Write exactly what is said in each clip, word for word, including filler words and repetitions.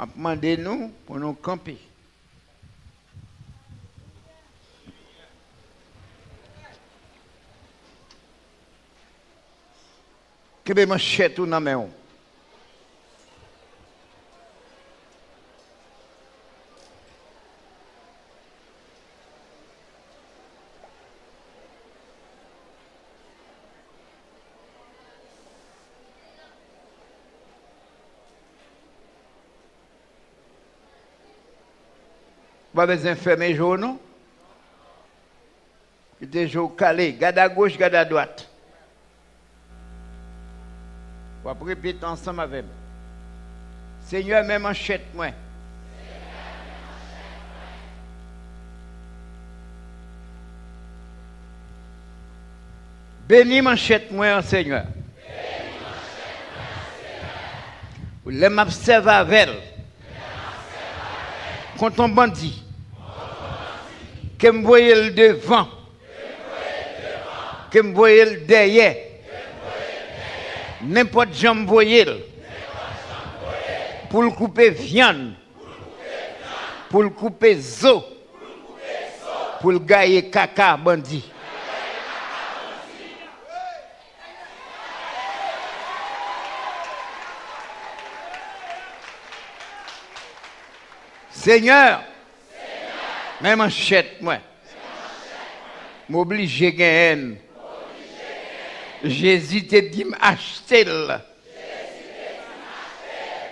ap mande nou pou nou kanpe. Kenbe manchèt ou nan men w. Ou pa bezwen fèmen je w non. Kite je w kale. Gad agoch, gad adwat. W ap repete ansanm avè m. Senyè, men manchèt mwen. Beni manchèt mwen an, Senyè. Lè m ap sèvi avè l kont yon bandi, ke m voye l devan, ke m voye l dèyè, nenpòt jan m voye l, pou l koupe vyann, pou l koupe zo, pou l gaye kaka bandi. Senyè, men manchèt mwen. M oblije genyen l. Jezi te di m achte l.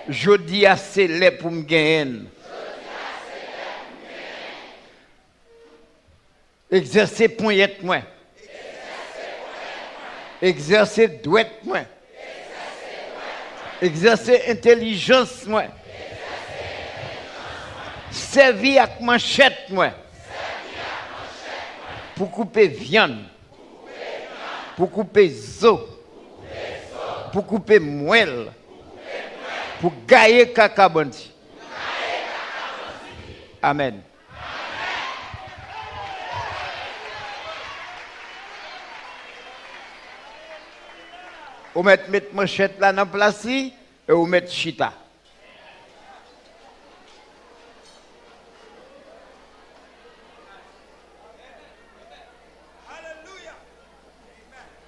Jodi a, se lè pou m genyen l. Egzèse ponyèt mwen. Egzèse dwèt mwen. Egzèse entèlijans mwen. Sèvi ak manchèt mwen pou koupe vyann, pou koupe zo, pou koupe mwèl, pou gaye kaka bandi. Amèn. Ou mèt met manchèt la nan plas li e ou mèt chita.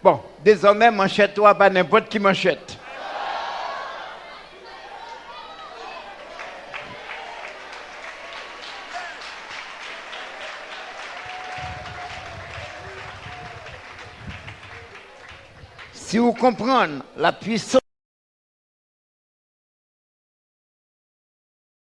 Bon, dezòmè, manchèt ou a pa nenpòt ki manchèt. Si w konprann la puissance